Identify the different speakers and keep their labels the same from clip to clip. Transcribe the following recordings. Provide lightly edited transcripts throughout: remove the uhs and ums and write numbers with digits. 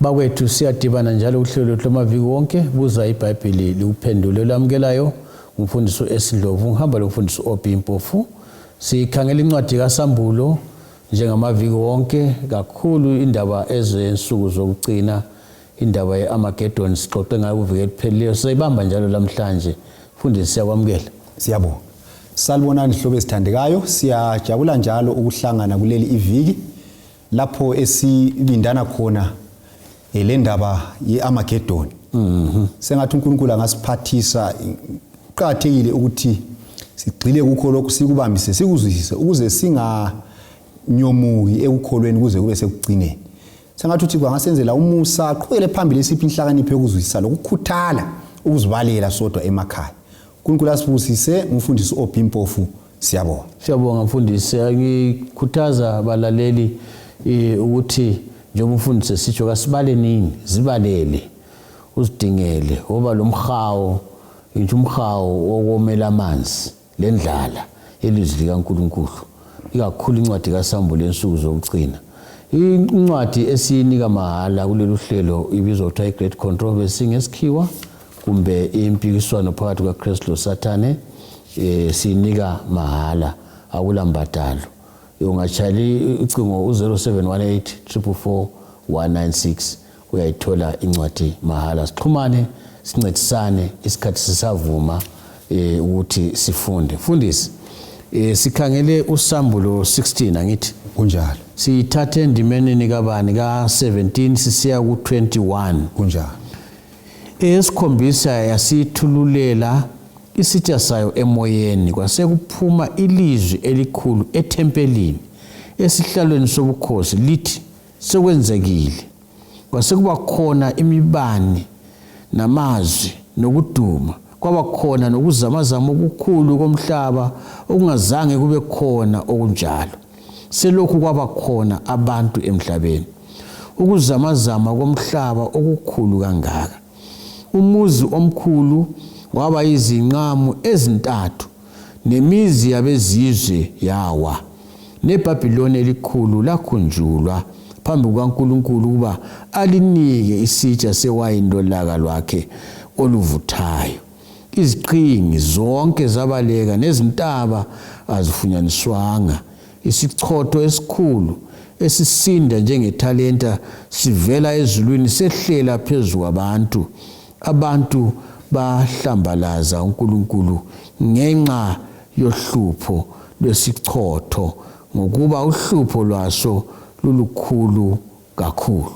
Speaker 1: Bakwethu siyadibana njalo uhlelo lwethu lwamaviki wonke buza iBhayibheli likuphendule olamukelayo ngumfundisi uSndlovu ngihamba lomfundisi uOB Mpofu sikhangela incwadi kaSambulo njengamaviki wonke kakhulu indaba ezensuku zokugcina indaba ye-Armageddon sixoxe ngayo kuviki eliphelileyo sizayibamba njalo lamhlanje mfundisi siyakwamukela.
Speaker 2: Siyabonga. Salibonani hlobo ezithandekayo siyajabula njalo ukuhlangana kuleli iviki lapho esibindana khona eh, le ndaba ye-Armageddon. Mm Sengathi uNkulunkulu angasiphathisa kuqakathekile ukuthi sigxile kukho lokhu sikubambise sikuzwisise ukuze singanyomuki ekukholweni kuze kube sekugcineni. Sengathi uThixo angasenzela umusa aqhubekele phambili esiphi inhlakanipho yokuzwisisa lokukhuthala ukuzibalela sodwa emakhaya. uNkulunkulu asibusise umfundisi OB Mpofu siyabonga.
Speaker 1: Siyabonga mfundisi ngikhuthaza abalaleli eh, ukuthi njengoba umfundisi esitsho kasibale nini zibalele uzidingele woba lomhawo ngisho umhawo wokomela amanzi lendlala yelizwi likaNkulunkulu ikakhulu incwadi kaSambulo yensuku zokugcina incwadi esiyinika mahala kulolu hlelo ibizwa kuthiwa i-Great Controversy ngesikhiwa kumbe impikiswano phakathi kukaKristu loSathane eh sinika mahala akula mbadalo ungatshayela ucingo u-0718 444 196 uyayithola incwadi mahala sixhumane sincedisane isikhathi sisavuma eh ukuthi sifunde mfundisi eh sikhangele usambulo 16 angithi
Speaker 2: kunjalo
Speaker 1: siyithathe endimeneni kabani ka-17 sisiya ku-21
Speaker 2: kunjalo
Speaker 1: Eyesikhombisa yasithululela isitsha sayo emoyeni, kwasekuphuma ilizwi elikhulu ethempelini, esihlalweni sobukhosi, lithi, Sekwenzekile. Kwasekuba khona imibani namazwi nokuduma, kwaba khona nokuzamazama okukhulu komhlaba okungazange kube khona okunjalo selokhu kwaba khona abantu emhlabeni. Ukuzamazama komhlaba okukhulu kangaka! Umuzi omkhulu waba yizinqamu ezintathu, nemizi yabezizwe yawa. NeBhabhiloni elikhulu lakhunjulwa phambi kukaNkulunkulu ukuba alinike isitsha sewayini lolaka lwakhe oluvuthayo. Iziqhingi zonke zabaleka nezintaba azifunyaniswanga. Isichotho esikhulu esisinda njengethalenta sivela ezulwini sehlela phezu kwabantu. Abantu bahlambalaza uNkulunkulu ngenxa yohlupho lwesichotho, ngokuba uhlupho lwaso lulukhulu kakhulu.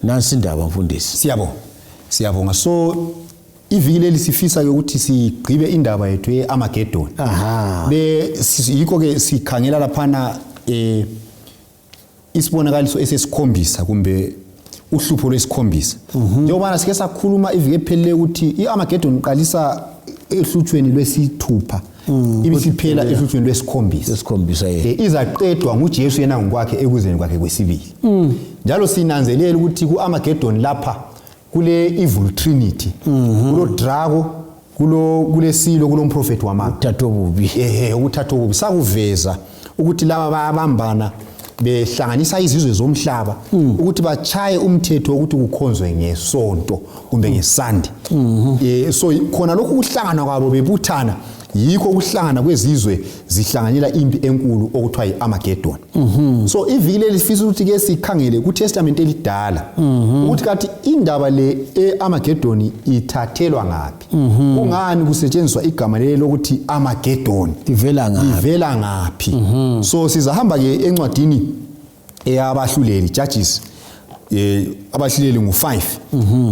Speaker 1: Nansi indaba mfundisi.
Speaker 2: Siyabonga. Siyabonga. So iviki leli sifisa ke ukuthi sigqibe indaba yethu ye-Armageddon.
Speaker 1: Aha.
Speaker 2: Be yikho ke sikhangela laphana eh isibonakaliso esesikhombisa kumbe uhlupho lwesikhombisa. Njengobana sike sakhuluma iviki ephelele ukuthi i-Armageddon iqalisa ehlutshweni lwesithupha ibisiphela ehlutshweni lwesikhombisa.
Speaker 1: Esikhombisa ye.
Speaker 2: Eh, izaqedwa nguJesu yena ngokwakhe ekuzeni kwakhe kwesibili. Njalo sinanzelela ukuthi ku-Armageddon lapha kule evil trinity kulo drago kulo kulesilo kulomprofethi wamanga
Speaker 1: Uthatha obubi.
Speaker 2: ehe ukuthatha okubi sakuveza ukuthi laba bayabambana behlanganisa izizwe zomhlaba ukuthi bachaye umthetho wokuthi kukhonzwe ngesonto kumbe ngesande eh so khona lokhu kuhlangana kwabo bebuthana yikho ukuhlangana kwezizwe zihlanganyela impi enkulu okuthiwa yi-Armageddon so iviki leli sifisa ukuthi ke sikhangele kuTestament elidala ukuthi kathi indaba le e-Armageddon ithathelwa ngaphi kungani kusetshenziswa igama leli lokuthi Armageddon
Speaker 1: Ivela ngaphi?
Speaker 2: ivela ngaphi so sizahamba ke encwadini eyabahluleli judges eh abahluleli ngu5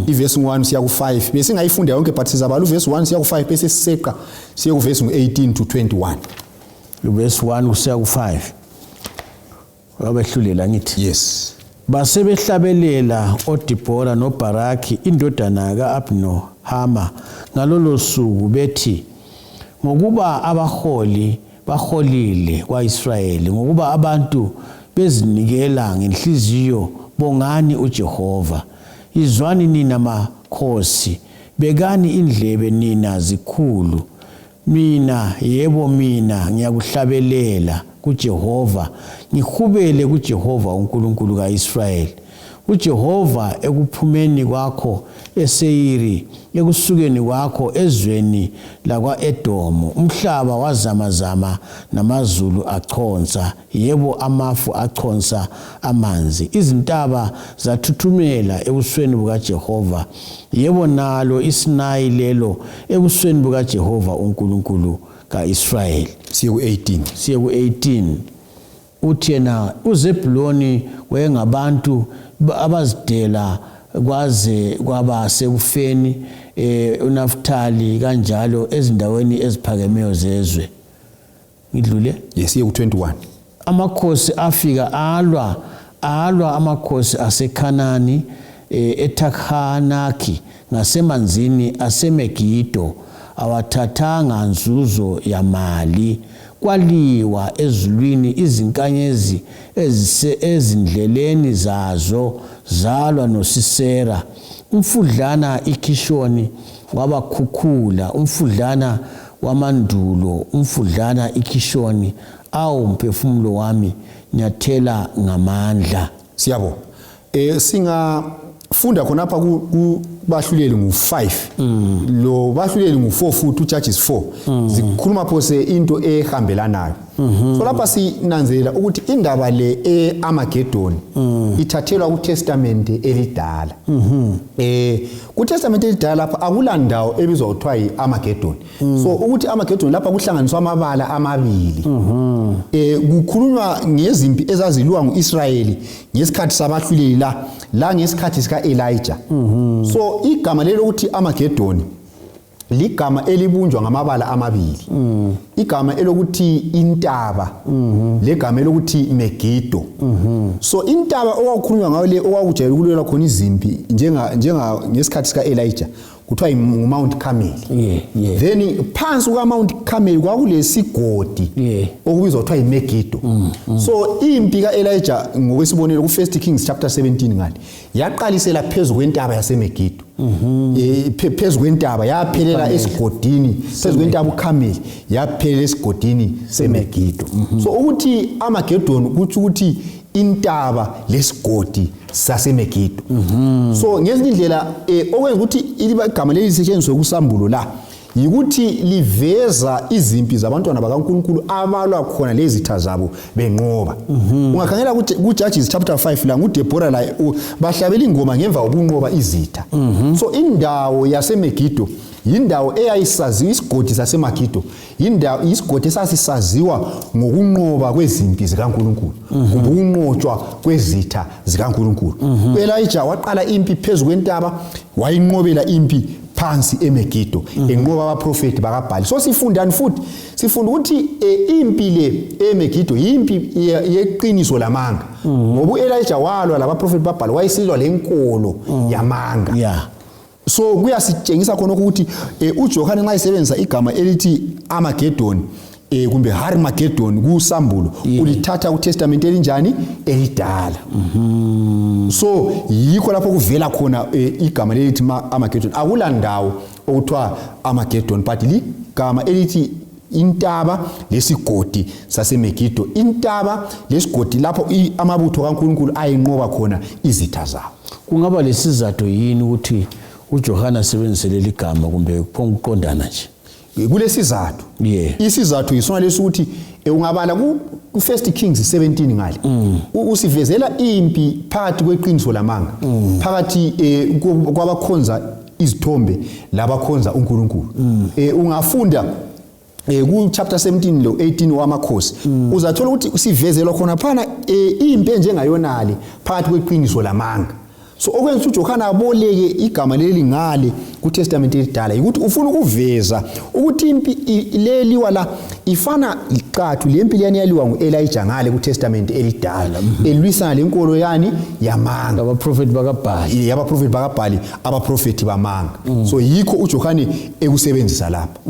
Speaker 2: ivesi 1 siya ku5 besingayifunda yonke but sizabala uvesi 1 siya ku5 bese siseqa siye kuvesi ngu18 to 21
Speaker 1: Verse 1 kusiya ku-5. Wabehlulela ngithi.
Speaker 2: Yes.
Speaker 1: Basebehlabelela oDibhora noBharaki indodana ka-Abhinohama ngalolo suku bethi, Ngokuba abaholi baholile kwa-Israyeli, ngokuba abantu bezinikela ngenhliziyo, bongani uJehova. Yizwani nina makhosi, bekani indlebe nina zikhulu. Mina, yebo mina, ngiyakuhlabelela kuJehova, ngihubele kuJehova uNkulunkulu ka-Israyeli. uJehova ekuphumeni kwakho eSeyiri, ekusukeni kwakho ezweni lakwa-Edomu. Umhlaba wazamazama namazulu achonsa, yebo amafu achonsa amanzi. Izintaba zathuthumela ebusweni bukaJehova, yebo nalo iSinayi lelo ebusweni bukaJehova uNkulunkulu ka-Israyeli.
Speaker 2: Siye ku-18.
Speaker 1: Siye ku-18. Uthi yena uZebhuloni wayengabantu abazidela kwaze kwaba sekufeni, uNaftali kanjalo ezindaweni eziphakemeyo zezwe. Ngidlule?
Speaker 2: Yes, siye ku-21.
Speaker 1: Amakhosi afika alwa amakhosi aseKhanani eThakhanakhi ngasemanzini aseMegido, awathathanga nzuzo yamali. Kwaliwa ezulwini izinkanyezi ezindleleni zazo zalwa noSisera. Umfudlana iKhishoni wabakhukhula, umfudlana wamandulo, umfudlana iKhishoni. Awu mphefumulo wami, nyathela ngamandla.
Speaker 2: Siyabonga. Singafunda khonapha kubahluleli ngu-5 lo bahluleli ngu-4 futhi uJudges 4 zikhuluma phose into ehambelanayo. So lapha sinanzelela ukuthi indaba le e-Armageddon ithathelwa kuTestament elidala. KuTestament elidala lapha akulandawo ebizwa kuthiwa yi-Armageddon. So ukuthi Armageddon lapha kuhlanganiswa amabala amabili. Kukhulunywa ngezimpi ezazilwa nguIsrayeli ngesikhathi sabahluleli la ngesikhathi sika-Elijah. So igama lelo ukuthi Armageddon ligama elibunjwa ngamabala amabili. Igama elokuthi intaba legama elokuthi Megiddo. So intaba okwakukhulunywa ngayo le okwakujayele ukulwelwa khona izimpi njenga ngesikhathi sika-Elijah kuthiwa nguMount Carmel. Then phansi kukaMount Carmel kwakulesigodi okubizwa kuthiwa yiMegiddo. So impi kaElijah ngokwesibonelo ku-First Kings chapter 17 ngale yaqalisela phezu kwentaba yaseMegiddo. Phezu kwentaba yaphelela esigodini, phezu kwentaba uCarmel yaphelela esigodini seMegiddo. So ukuthi Armageddon kuthi ukuthi intaba lesigodi saseMegiddo. So ngezinye indlela okwenza ukuthi igama leli lisetshenziswe kusambulo la yikuthi liveza izimpi zabantwana bakaNkulunkulu abalwa khona lezitha zabo benqoba. Ungakhangela ku-Judges chapter 5 la nguDeborah la bahlabela ingoma ngemva kokunqoba izitha. So indawo yaseMegiddo yindawo eyayisaziwa, isigodi saseMegiddo yindawo, isigodi esasisaziwa ngokunqoba kwezimpi zikaNkulunkulu, kumbe ukunqotshwa kwezitha zikaNkulunkulu. U-Elijah waqala impi phezu kwentaba, wayinqobela impi phansi eMegiddo, enqoba abaprofeti bakaBhali. So sifundani futhi? Sifunda ukuthi impi le eMegiddo yimpi yeqiniso lamanga, ngoba u-Elijah walwa labaprofeti baBhali, wayesilwa lenkolo yamanga. So kuyasitshengisa khona ukuthi uJohane nxa esebenzisa igama elithi Armageddon kumbe Harmageddon kusambulo, ulithatha kuTestament elinjani? Elidala. So yikho lapho kuvela khona igama lelithi Armageddon. Akula ndawo okuthiwa Armageddon, but ligama elithi intaba lesigodi saseMegiddo, intaba lesigodi lapho amabutho kaNkulunkulu ayinqoba khona izitha zawo.
Speaker 1: Kungaba lesizathu yini ukuthi uJohane asebenzise leli gama, kumbe kuqondana nje?
Speaker 2: Kulesizathu. Isizathu yisona lesi ukuthi ungabala ku First Kings 17 ngale, usivezela impi phakathi kweqiniso lamanga, phakathi kwabakhonza izithombe labakhonza uNkulunkulu. Ungafunda ku chapter 17 lo 18 wamakhosi, uzathola ukuthi sivezelwa khona phana impi enjengayonale phakathi kweqiniso lamanga. So okwenza uJohane aboleke igama leli ngale kuTestament elidala ukuthi ufuna ukuveza ukuthi impi leliwa la ifana iqathu lempi leyani yaliwa nguElijah ngale kuTestament elidala, elwisana lenkolo yani yamanga,
Speaker 1: abaprofeti bakaBhali,
Speaker 2: abaprofeti bakaBhali, abaprofeti bamanga. So yikho uJohane ekusebenzisa lapha.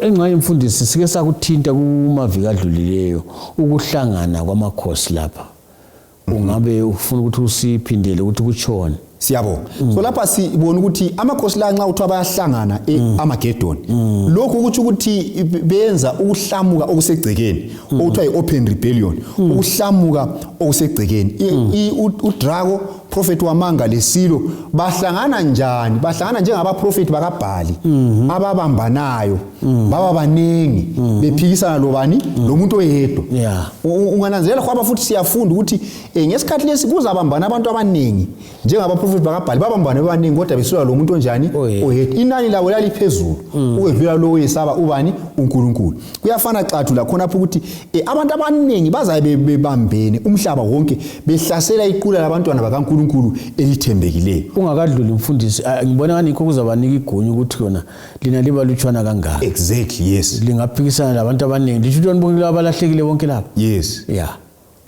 Speaker 1: Engxenye mfundisi sike sakuthinta kumaviki adlulileyo ukuhlangana kwamakhosi lapha. Ungabe ufuna ukuthi usiphindele ukuthi kutshone?
Speaker 2: Siyabonga. So lapha sibona ukuthi amakhosi la nxa kuthiwa bayahlangana e-Armageddon, lokhu kutsho ukuthi benza ukuhlamuka okusegcekeni, okuthiwa yi-open rebellion, ukuhlamuka okusegcekeni. UDrago, prophet wamanga, lesilo bahlangana njani? Bahlangana njengabaprofeti bakaBhali ababambanayo, baba baningi, bephikisana lobani? Lo muntu oyedwa. Ungananzelela khwaba futhi siyafunda ukuthi ngesikhathi lesi kuzabambana abantu abaningi njengabaprofeti bakaBhali, babambane bebaningi kodwa besilwa lo muntu onjani?
Speaker 1: Oyedwa.
Speaker 2: Oyedwa. Inani labo laliphezulu ukwedlula lowo oyesaba ubani? UNkulunkulu. Kuyafana xathu lakhonapho ukuthi abantu abaningi bazabe bebambene umhlaba wonke behlasela iqula labantwana bakaNkulunkulu elithembekileyo.
Speaker 1: Ungakadluli mfundisi, ngibona ngani yikho kuzabanika igunya ukuthi yona lina libalutshwana kangaka.
Speaker 2: Exactly, yes.
Speaker 1: Lingaphikisana labantu abaningi, lisho ukuthi bonke laba balahlekile bonke lapha.
Speaker 2: Yes.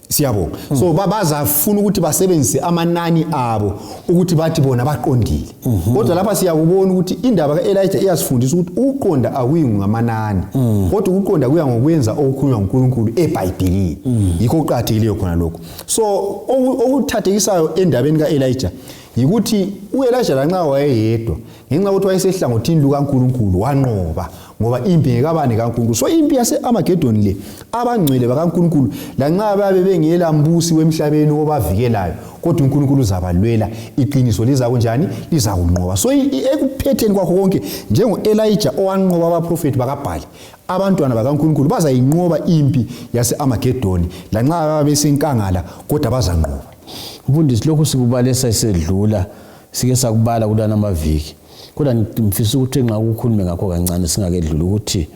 Speaker 2: Siyabonga. So bazafuna ukuthi basebenzise amanani abo ukuthi bathi bona baqondile, kodwa lapha siyakubona ukuthi indaba ka-Elijah iyasifundisa ukuthi ukuqonda akuyi ngamanani, kodwa ukuqonda kuya ngokwenza okukhulunywa nguNkulunkulu eBhayibhilini. Yikho okuqakathekileyo khona lokho. So okuthathekisayo endabeni ka-Elijah yikuthi u-Elijah lanxa wayeyedwa, ngenxa yokuthi wayesehlangothini lukaNkulunkulu, wanqoba, ngoba impi ngekabani? KaNkulunkulu. So impi yase-Armageddon le, abangcwele bakaNkulunkulu lanxa babe bengela mbusi wemhlabeni obavikelayo, kodwa uNkulunkulu uzabalwela, iqiniso liza kunjani? Lizakunqoba. So ekuphetheni kwakho konke, njengo-Elijah owanqoba abaprofethi bakaBhali, abantwana bakaNkulunkulu bazayinqoba impi yase-Armageddon lanxa babe besenkangala, kodwa bazanqoba.
Speaker 1: Mfundisi, lokhu sikubalisa isedlula, sike sakubala kulana amaviki, kodwa ngifisa ukuthi nxa kukhulume ngakho kancane singakedluli, ukuthi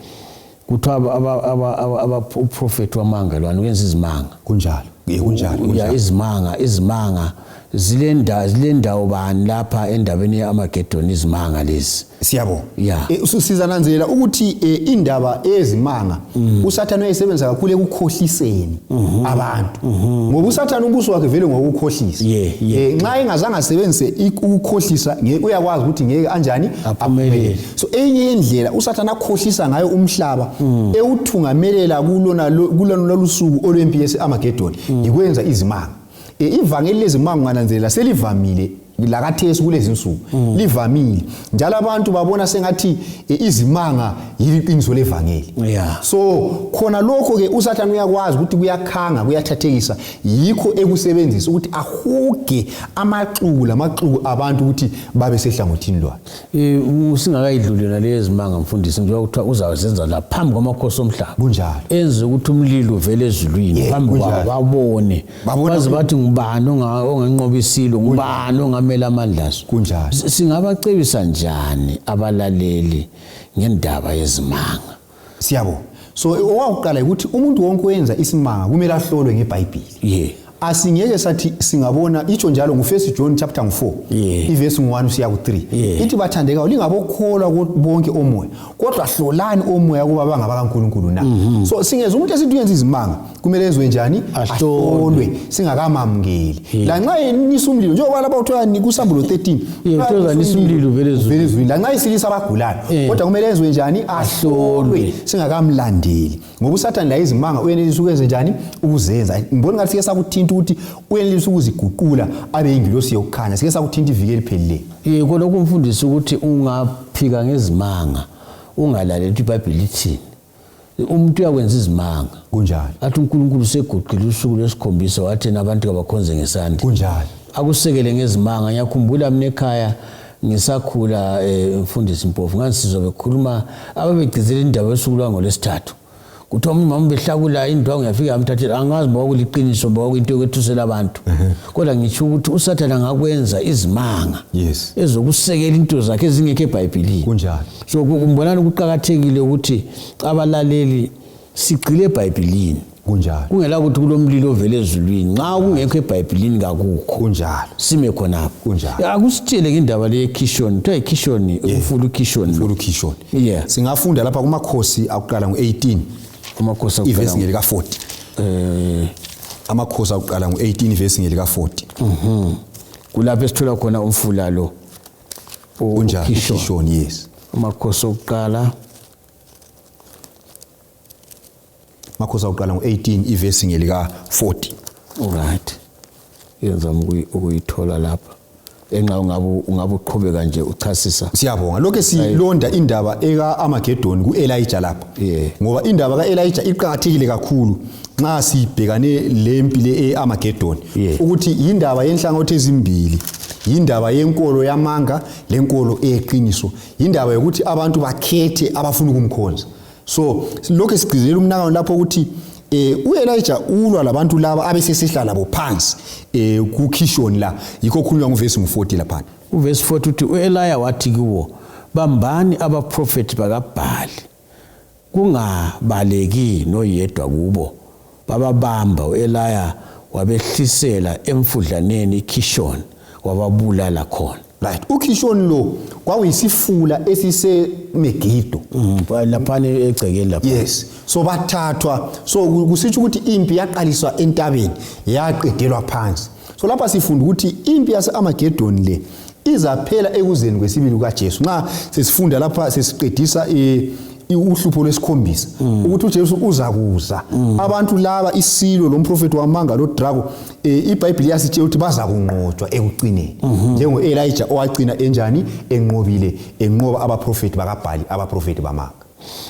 Speaker 1: kuthiwa uprofethi wamanga lwana uyenza izimanga.
Speaker 2: Kunjalo. Kunjalo. Kunjalo.
Speaker 1: Izimanga zilendawo bani lapha endabeni ye-Armageddon, izimanga lezi?
Speaker 2: Siyabonga.
Speaker 1: Yeah.
Speaker 2: Sizananzelela ukuthi indaba ezimanga uSathane uyayisebenzisa kakhulu ekukhohliseni abantu, ngoba uSathane umbuso wakhe vele ngokukhohlisa.
Speaker 1: Yeah.
Speaker 2: Nxa engazange asebenzise ukukhohlisa, uyakwazi ukuthi ngeke anjani?
Speaker 1: Aphumelele.
Speaker 2: So enye yendlela uSathane akhohlisa ngayo umhlaba ewuthungamelela kulona lolu suku olwempi yese-Armageddon yikwenza izimanga. Ivangeli lezimanga, ungananzelela, selivamile lakathesi kulezi nsuku, livamile njalo abantu babona sengathi izimanga yiliqiniso levangeli. So khona lokho ke uSathane uyakwazi ukuthi kuyakhanga, kuyathathekisa, yikho ekusebenzisa ukuthi ahuge amaxuku lamaxuku abantu ukuthi babe sehlangothini lwakhe.
Speaker 1: Singakayidluli yona leyo ezimanga mfundisi, njengoba kuthiwa uzazenza la phambi kwamakhosi omhlaba,
Speaker 2: Kunjalo.
Speaker 1: Enze ukuthi umlilo uvele ezulwini phambi kwabo, babone,
Speaker 2: Babone
Speaker 1: baze bathi ngubani onganqoba isilo, ngubani ongamela amandla aso?
Speaker 2: Kunjalo.
Speaker 1: Singabacebisa njani abalaleli ngendaba yezimanga?
Speaker 2: Siyabonga. So owakuqala ukuthi umuntu wonke oyenza isimanga kumele ahlolwe ngeBhayibhili. Asingeke sathi singabona itsho njalo ngu-1 John chapter ngu-4 ivesi ngu-1 usiya ku-3, ithi, "Bathandekayo, lingabokholwa bonke omoya, kodwa hlolani omoya kuba bangabakaNkulunkulu na." So singeza umuntu esithi uyenza izimanga, kumele ezwe njani?
Speaker 1: Ahlolwe.
Speaker 2: Ahlolwe singakamamukeli, lanxa enisa umlilo, njengoba lapha kuthiwa kuSambulo 13.
Speaker 1: Yeah, kuthiwa uzanisa umlilo uvele ezulwini.
Speaker 2: Uvele ezulwini, lanxa isilisa abagulayo, kodwa kumele ezwe njani? Ahlolwe singakamlandeli, ngoba uSathane la izimanga uyenelisa ukwenze njani? Ukuzenza. Ngibona ngathi sike sakuthinta ukuthi uyenelisa ukuziguqula abe yingilosi yokukhanya, sike sakuthinta iviki eliphelileyo.
Speaker 1: Ye, khona kumfundisi ukuthi ungaphika ngezimanga ungalaleli ukuthi iBhayibheli lithini, umuntu uyakwenza izimanga, athi uNkulunkulu useguqile usuku lwesikhombisa, wathi yena abantu kabakhonze ngesandla, akusekele ngezimanga. Ngiyakhumbula mina ekhaya ngisakhula, mfundisi Mpofu, ngangisizwa bekhuluma ababegcizelela indaba yosuku lwangolwesithathu. Kuthiwa omunye umama behlakula indwangu, yafika yamthathela. Angazi bakwakuliqiniso, bakwakuyinto yokwethusela abantu, kodwa ngitsho ukuthi uSathane angakwenza izimanga ezokusekela into zakhe ezingekho eBhayibhilini. So kumbonani kuqakathekile ukuthi abalaleli sigxile eBhayibhilini, kungela ukuthi kulomlilo ovele ezulwini. Nxa kungekho eBhayibhilini, kakukho. Sime khonapho. Akusitshele ngendaba le yeKhishoni, kuthiwa yiKhishoni, umfula uKhishoni.
Speaker 2: Umfula uKhishoni. Singafunda lapha kuMakhosi Akuqala ngu-18,
Speaker 1: Amakhosi
Speaker 2: ivesi ngelika-40. Amakhosi Akuqala ngu-18, ivesi ngelika-40.
Speaker 1: Kulapho esithola khona umfula lo
Speaker 2: Kunjalo.
Speaker 1: uKhishoni.
Speaker 2: UKhishoni, yes.
Speaker 1: Amakhosi Okuqala.
Speaker 2: Amakhosi Akuqala ngu-18, ivesi ngelika-40.
Speaker 1: Alright, ngizama ukuyithola lapha. Enxa ungabe uqhubeka nje uchasisa.
Speaker 2: Siyabonga. Lokho silonda indaba eka-Armageddon ku-Elijah lapha. Ngoba indaba ka-Elijah iqakathekile kakhulu nxa sibhekane lempi le e-Armageddon. Ukuthi yindaba yenhlangothi ezimbili, yindaba yenkolo yamanga lenkolo eyeqiniso, yindaba yokuthi abantu bakhethe abafuna ukumkhonza. So lokho sigcizelela umnakano lapho ukuthi uElijah ulwa labantu laba abesesehla labo phansi kuKishon la, yikho khulunywa nguvesi ngu40 lapha.
Speaker 1: Uvesi 40 uthi uEliya wathi kuwo, bambani abaprofeti bakaBhali, kungabaleki noyedwa kubo. Bababamba, uEliya wabehlisela emfudlaneni iKishon, wababulala khona.
Speaker 2: Right, uKishon lo kwakuyisifula esiseMegido.
Speaker 1: Laphana egcekeni lapha.
Speaker 2: Yes, so bathathwa, so kusitsho ukuthi impi yaqaliswa entabeni yaqedelwa phansi. So lapha sifunda ukuthi impi yase-Armageddon le izaphela ekuzeni kwesibili kukaJesu. Nxa sesifunda lapha sesiqedisa uhlupho lwesikhombisa, ukuthi uJesu uzakuza. Abantu laba, isilo lomprofeti wamanga lo Drago, iBhayibheli iyasitshela ukuthi bazakunqotshwa ekucineni. Njengo Elijah owagcina enjani enqobile, enqoba abaprofeti bakaBhali, abaprofeti bamanga.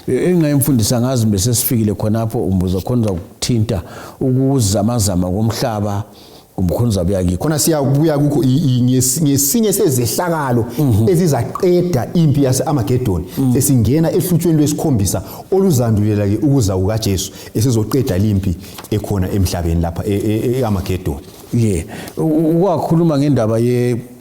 Speaker 1: Enxa imfundisa ngazi bese sifikile khonapho, umbuzo khona uzakuthinta ukuzamazama komhlaba kumkhonza buya kikho.
Speaker 2: Khona siyabuya kukho ngesinye sezehlakalo ezizaqeda impi yase-Armageddon. Sesingena ehlutshweni lwesikhombisa oluzandulela ke ukuza kukaJesu esizoqeda limpi ekhona emhlabeni lapha e-Armageddon.
Speaker 1: Ukwakhuluma ngendaba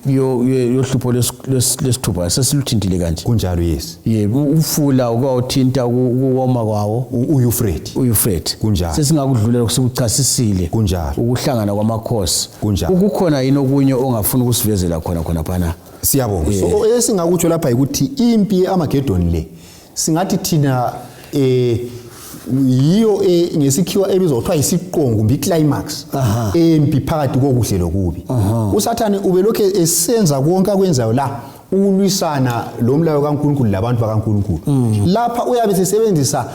Speaker 1: yohlupho lesithupha sesiluthintile kanje.
Speaker 2: Kunjalo, yes.
Speaker 1: Umfula ukwawuthinta ukuwoma kwawo.
Speaker 2: uEufrates.
Speaker 1: uEufrates.
Speaker 2: Kunjalo.
Speaker 1: Sesingakudlulela kusikuchasisile.
Speaker 2: Kunjalo.
Speaker 1: Ukuhlangana kwamakhosi.
Speaker 2: Kunjalo.
Speaker 1: Ukukhona yini okunye ongafuna ukusivezela khona khonaphana?
Speaker 2: Siyabonga. So esingakutsho lapha ukuthi impi yeArmageddon le singathi thina yiyo ngesikhiwa ebizwa kuthiwa isiqongo kumbe iclimax empi phakathi kokuhle lokubi. USathane ubelokhu esenza konke akwenzayo la ukulwisana lomlayo kaNkulunkulu labantu bakaNkulunkulu. Lapha uyabe sesebenzisa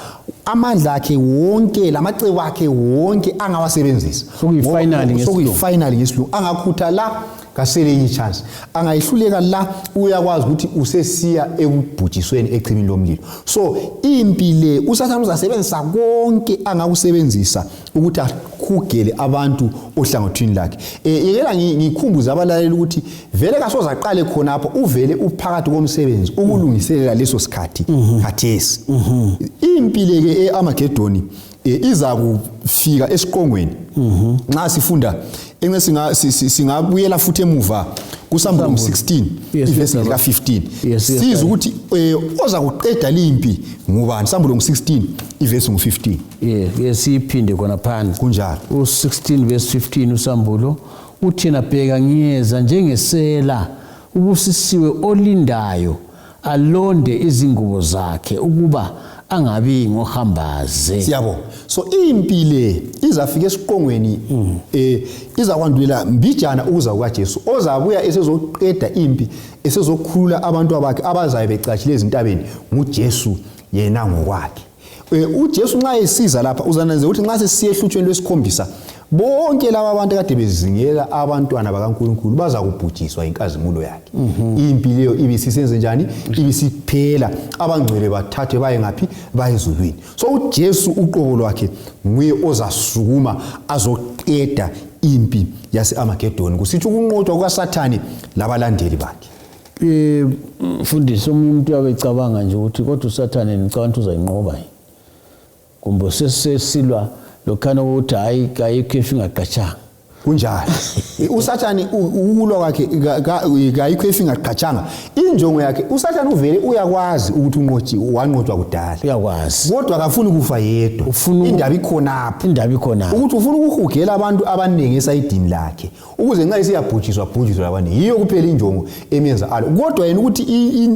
Speaker 2: amandla akhe wonke lamacebo akhe wonke angawasebenzisa.
Speaker 1: Sokuyi-final ngesilungu.
Speaker 2: Sokuyi-final ngesilungu. Angakhutha la kasele enye chance, angayihluleka la uyakwazi ukuthi usesiya ekubhujisweni echibini lomlilo. So impi le uSathane uzasebenzisa konke angakusebenzisa ukuthi ahugele abantu ohlangothini lakhe. Yekela ngikhumbuze abalaleli ukuthi vele kasoze aqale khonapho, uvele uphakathi komsebenzi ukulungiselela leso sikhathi khathesi. Impi le ke eArmageddon iza kufika esiqongweni. Nxa sifunda enxe singabuyela futhi emuva kuSambulo 16 ivesi lika 15, sizwe ukuthi oza kuqeda limpi ngubani. Sambulo 16 ivesi ngu15.
Speaker 1: Siyiphinde khona phansi.
Speaker 2: Kunjalo.
Speaker 1: U16 verse 15 uSambulo uthina, bheka ngiyeza njengesela, ubusisiwe olindayo alonde izingubo zakhe ukuba angabi ngohambaze.
Speaker 2: Siyabonga. So impi le izafika esiqongweni, izakwandulela mbijana ukuza kukaJesu ozabuya esezoqeda impi, esezokhulula abantu abakhe abazabe becashile ezintabeni, nguJesu yena ngokwakhe. uJesu nxa esiza lapha uzananze ukuthi nxa sesiye ehlutshweni lwesikhombisa bonke laba abantu kade bezingela abantwana bakaNkulunkulu baza kubhujiswa inkazimulo yakhe. Impi leyo ibisisenze njani? Ibisiphela, abangcwele bathathwe baye ngaphi? Baye ezulwini. So uJesu uqobo lwakhe nguye ozasukuma azoqeda impi yase-Armageddon, kusitsho ukunqotshwa kukaSathane labalandeli bakhe.
Speaker 1: Mfundisi, omunye umuntu uyabe ecabanga nje ukuthi kodwa uSathane ngicabanga ukuthi uzayinqoba yini, kumbe sesilwa lokhana ukuthi hayi kayikho efingaqatshanga.
Speaker 2: Kunjalo. uSathane ukulwa kwakhe kayikho efingaqatshanga. Injongo yakhe uSathane uvele uyakwazi ukuthi unqotshi wanqotshwa kudala.
Speaker 1: Uyakwazi.
Speaker 2: Kodwa akafuni kufa yedwa. Indaba ikhonapho.
Speaker 1: Indaba ikhonapho.
Speaker 2: Ukuthi ufuna ukuhugela abantu abaningi esayidini lakhe ukuze nxa isiyabhujiswa bhujiswa labantu. Yiyo kuphela injongo emenza alo. Kodwa yena ukuthi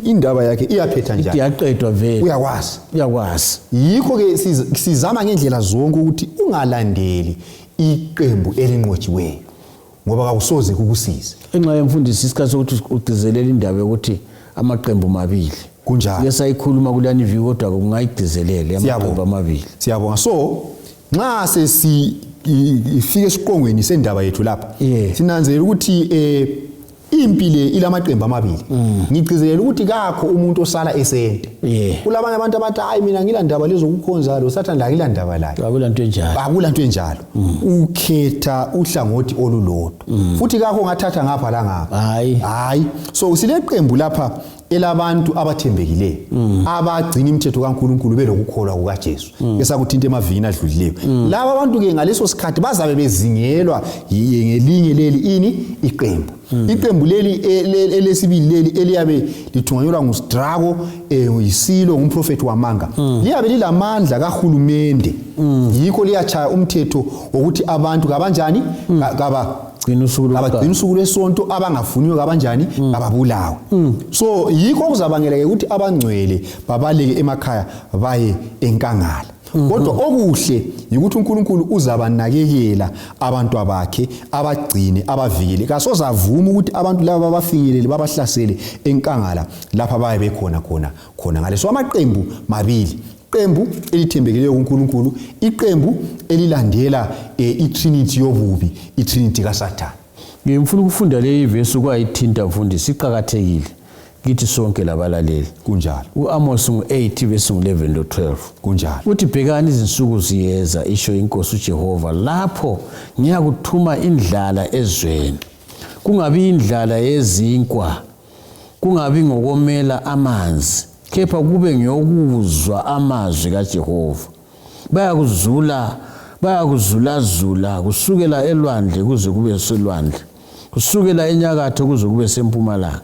Speaker 2: indaba yakhe iyaphetha njani?
Speaker 1: Iyaqedwa vele.
Speaker 2: Uyakwazi.
Speaker 1: Uyakwazi.
Speaker 2: Yikho ke sizama ngendlela zonke ukuthi ungalandeli iqembu elinqotshiweyo ngoba kakusoze kukusize.
Speaker 1: Enxa yemfundisi isikhathi sokuthi ugcizelela indaba yokuthi amaqembu mabili.
Speaker 2: Kunjalo.
Speaker 1: Sike sayikhuluma kulani viki kodwa kungayigcizelela amaqembu amabili.
Speaker 2: Siyabonga. So nxa sesifike esiqongweni sendaba yethu lapha, sinanzelela ukuthi Impi le ilamaqembu amabili. Ngigcizelela ukuthi kakho umuntu osala esente. Kulabanye abantu abathi hayi mina ngila ndaba lezokukhonza lo Sathane la ngila ndaba layo.
Speaker 1: Akula nto enjalo.
Speaker 2: Akula nto enjalo. Ukhetha uhlangothi olulodwa. Futhi kakho ongathatha ngapha la ngapha.
Speaker 1: Hayi.
Speaker 2: Hayi. So sileqembu lapha elabantu abathembekileyo abagcina imithetho kaNkulunkulu belokukholwa kukaJesu esakuthinta emavikini adlulileyo. Laba abantu ke ngaleso sikhathi bazabe bezingelwa ngelinye leli ini iqembu. Iqembu leli elesibili leli eliyabe lithunganyelwa nguSdrako, yisilo, ngumprofethi wamanga, liyabe lilamandla kahulumende. Yikho liyachaya umthetho wokuthi abantu kabanjani kaba
Speaker 1: Gcina usuku lokuqala.
Speaker 2: Abagcina usuku lwesonto, abangafuniyo kabanjani kababulawe. So yikho okuzabangela-ke ukuthi abangcwele babaleke emakhaya baye enkangala. Kodwa okuhle yikuthi uNkulunkulu uzabanakekela abantu abakhe, abagcine, abavikele. Kasozavuma ukuthi abantu laba babafinyelele, babahlasele enkangala lapha baye bekhona khona khona ngale. So amaqembu mabili, iqembu elithembekileyo kuNkulunkulu, iqembu elilandela iTrinity yobubi, iTrinity kaSathane.
Speaker 1: Ngifuna ukufunda leyi verse kwayithinta mfundisi, iqakathekile kithi sonke labalaleli.
Speaker 2: Kunjalo.
Speaker 1: UAmos ngu-8 verse ngu-11 lo-12.
Speaker 2: Kunjalo.
Speaker 1: Uthi bhekani izinsuku ziyeza, isho inkosi uJehova, lapho ngiyakuthuma indlala ezweni, kungabi indlala yezinkwa, kungabi ngokomela amanzi, kepha kube ngiyokuzwa amazwi kaJehova. Bayakuzula, bayakuzulazula kusukela elwandle kuze kube selwandle, kusukela enyakatho kuze kube sempumalanga.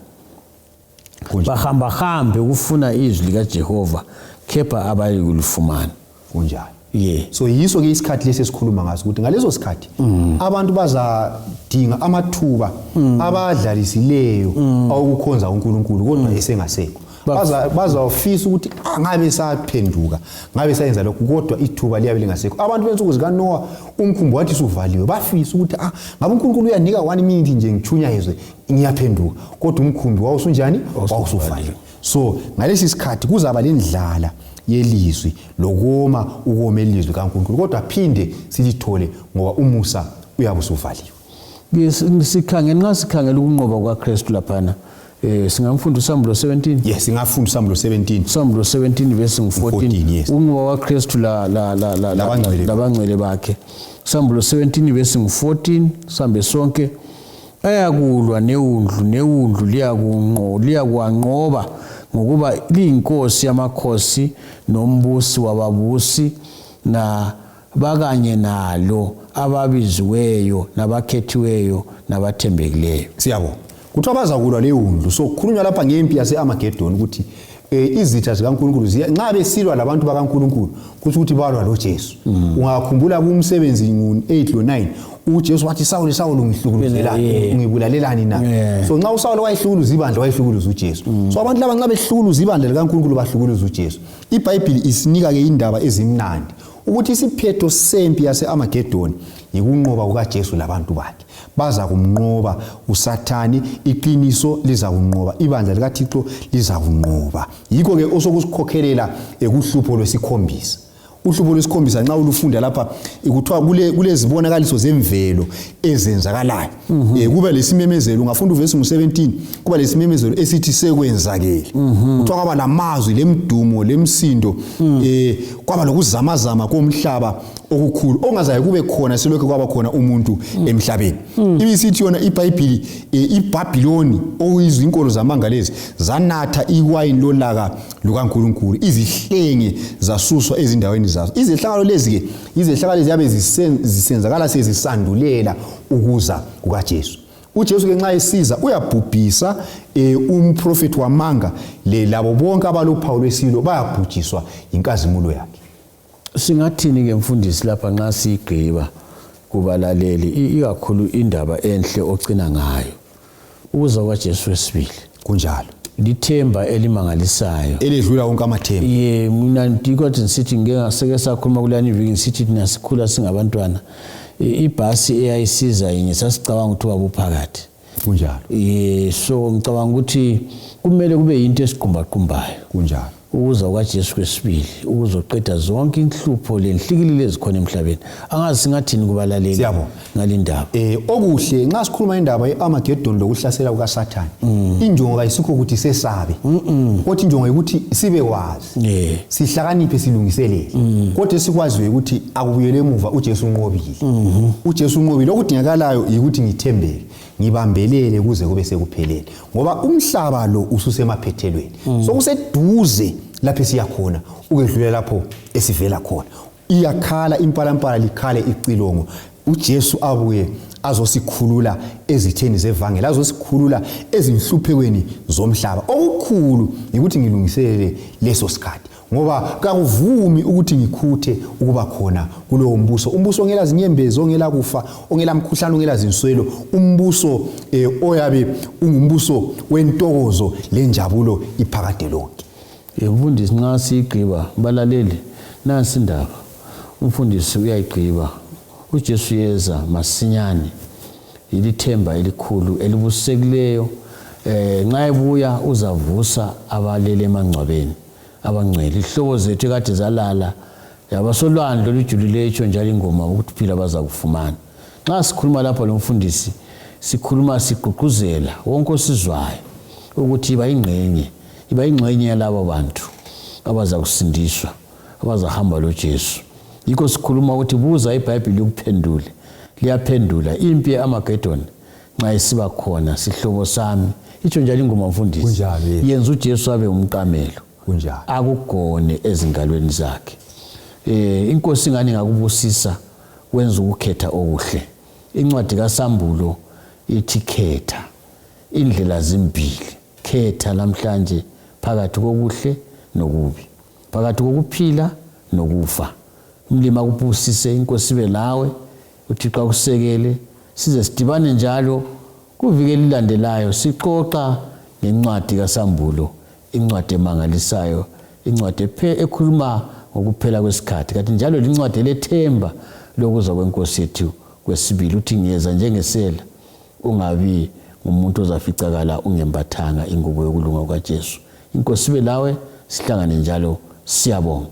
Speaker 1: Bahamba hambe ukufuna izwi likaJehova, kepha abayikulifumana.
Speaker 2: Kunjalo.
Speaker 1: Yeah.
Speaker 2: So yiso ke isikhathi lesi esikhuluma ngaso ukuthi ngaleso sikhathi abantu bazadinga amathuba abadlalisileyo awokukhonza uNkulunkulu kodwa esengasekho. Bazawufisa ukuthi ngabe saphenduka, ngabe sayenza lokhu, kodwa ithuba liyabe lingasekho. Abantu bensuku zikaNoah umkhumbi wathi suvaliwe, bafisa ukuthi ngabe uNkulunkulu uyanika 1 minute nje ngithunyayezwe ngiyaphenduka, kodwa umkhumbi wawusunjani? Wawusuvaliwe. So ngalesi sikhathi kuzaba lendlala yelizwi lokoma ukoma elizwi kaNkulunkulu, kodwa phinde silithole ngoba umusa uyabe usuvaliwe.
Speaker 1: Sikhangela, nxa sikhangela ukunqoba kukaKristu laphana, singamfunda uSambulo 17?
Speaker 2: Yes, singafunda uSambulo 17.
Speaker 1: Sambulo 17 verse 14.
Speaker 2: 14, yes.
Speaker 1: Ukunqoba kukaKristu
Speaker 2: Labangcwele.
Speaker 1: labangcwele bakhe. Sambulo 17 verse 14, sambe sonke. Ayakulwa newundlu, newundlu liyakuwanqoba, ngokuba liyinkosi yamakhosi nombusi wababusi, na bakanye nalo ababiziweyo nabakhethiweyo nabathembekileyo.
Speaker 2: Siyabonga. Kuthiwa bazakulwa lewundlu. So kukhulunywa lapha ngempi yase-Armageddon ukuthi izitha zikaNkulunkulu nxa besilwa labantu bakaNkulunkulu kusho ukuthi balwa loJesu. Ungakhumbula kumsebenzi ngu-8 lo-9 uJesu wathi Sawuli, Sawuli, ungihlukuluzela, ungibulalelani na? So nxa uSawuli wayehlukuluza ibandla, wayehlukuluza uJesu. So abantu laba nxa behlukuluza ibandla likaNkulunkulu bahlukuluza uJesu. IBhayibhili isinika ke indaba ezimnandi ukuthi isiphetho sempi yase-Armageddon yikunqoba kukaJesu labantu bakhe. Baza kumnqoba uSathane, iqiniso lizakunqoba, ibandla likaThixo lizakunqoba. Yikho ke osokusikhokhelela ekuhlupho lwesikhombisa. Uhlupho lwesikhombisa nxa ulufunda lapha kuthiwa kulezibonakaliso zemvelo ezenzakalayo. Kuba lesimemezelo, ungafunda uvesi ngu-17, kuba lesimemezelo esithi sekwenzakele. Kuthiwa kwaba lamazwi lemdumo lemsindo, kwaba lokuzamazama komhlaba okukhulu ongazaye kube khona selokhu kwaba khona umuntu emhlabeni. Ibisithi yona iBhayibhili, iBhabhiloni okuyizinkolo zamanga lezi zanatha iwayini lolaka lukaNkulunkulu, izihlenge zasuswa ezindaweni zazo. Izehlakalo lezi ke, izehlakalo ziyabe zisenzakala sezisandulela ukuza kukaJesu. uJesu ke nxa esiza uyabhubhisa umprofeti wamanga le labo bonke abalophawu lwesilo bayabhujiswa yinkazimulo yakhe.
Speaker 1: Singathini ke mfundisi lapha nxa sigqiba kubalaleli ikakhulu indaba enhle ogcina ngayo ukuza kwaJesu wesibili?
Speaker 2: Kunjalo.
Speaker 1: Lithemba elimangalisayo
Speaker 2: eledlula wonke amathemba.
Speaker 1: Ye, mina ndikwathi ngisithi ngike ngaseke sakhuluma kuleyani iviki ngisithi thina sikhula singabantwana, ibhasi eyayisiza yinye sasicabanga ukuthi ubaba uphakathi.
Speaker 2: Kunjalo.
Speaker 1: Ye, so ngicabanga ukuthi kumele kube yinto esiqumbaqumbayo.
Speaker 2: Kunjalo.
Speaker 1: Ukuza kukaJesu kwesibili ukuzoqeda zonke inhlupho lenhlikilile ezikhona emhlabeni. Angazi singathini kubalaleli
Speaker 2: Siyabonga.
Speaker 1: ngalindaba.
Speaker 2: Okuhle nxa sikhuluma indaba ye-Armageddon lokuhlasela kukaSathane, injongo kayisikho ukuthi sesabe, kodwa injongo ukuthi sibe kwazi, sihlakaniphe, silungiselele. Kodwa esikwaziyo ukuthi akubuyele emuva, uJesu unqobile. UJesu unqobile. Okudingakalayo yikuthi ngithembeke, ngibambelele kuze kube sekuphelele, ngoba umhlaba lo ususemaphethelweni. Sokuseduze lapho esiya khona ukwedlula lapho esivela khona. Iyakhala impalampala, likhale icilongo, uJesu abuye azosikhulula ezitheni zevangeli, azosikhulula ezinhluphekweni zomhlaba. Okukhulu yikuthi ngilungiselele leso sikhathi, ngoba kakuvumi ukuthi ngikhuthe ukuba khona kulowo mbuso, umbuso ongela zinyembezi, ongela kufa, ongela mkhuhlane, ongela zinswelo, umbuso oyabe ungumbuso wentokozo lenjabulo iphakade lonke.
Speaker 1: Mfundisi, nxa siyigqiba, balaleli, nansi indaba. Umfundisi uyayigqiba. UJesu yeza masinyane. Yilithemba elikhulu elibusisekileyo. Nxa ebuya uzavusa abalele emangcwabeni abangcwele. Ihlobo zethu ekade zalala yabasolwandle olujulileyo, itsho njalo ingoma ukuthi phila bazakufumana. Nxa sikhuluma lapha lomfundisi, sikhuluma sigqugquzela wonke osizwayo ukuthi iba ingxenye, iba ingxenye yalabo bantu abazakusindiswa, abazahamba loJesu. Yikho sikhuluma ukuthi buza iBhayibhili likuphendule. Liyaphendula. Impi ye-Armageddon nxa isiba khona, sihlobo sami, itsho njalo ingoma mfundisi.
Speaker 2: Kunjalo, yebo.
Speaker 1: Yenza uJesu abe umqamelo.
Speaker 2: Kunjalo.
Speaker 1: Akugone ezingalweni zakhe. Inkosi ingani ingakubusisa wenza ukukhetha okuhle. Incwadi kaSambulo ithi khetha. Indlela zimbili. Khetha namhlanje phakathi kokuhle nokubi, phakathi kokuphila nokufa. Umlimi akubusise, inkosi ibe lawe, uThixo akusekele, size sidibane njalo kuviki elilandelayo sixoxa ngencwadi kaSambulo, incwadi emangalisayo, incwadi ekhuluma ngokuphela kwesikhathi, kanti njalo lincwadi elethemba lokuza kwenkosi yethu kwesibili. Uthi ngiyeza njengesela, ungabi ngumuntu ozaficakala ungembathanga ingubo yokulunga kukaJesu. Inkosi ibe lawe, sihlangane njalo, siyabonga.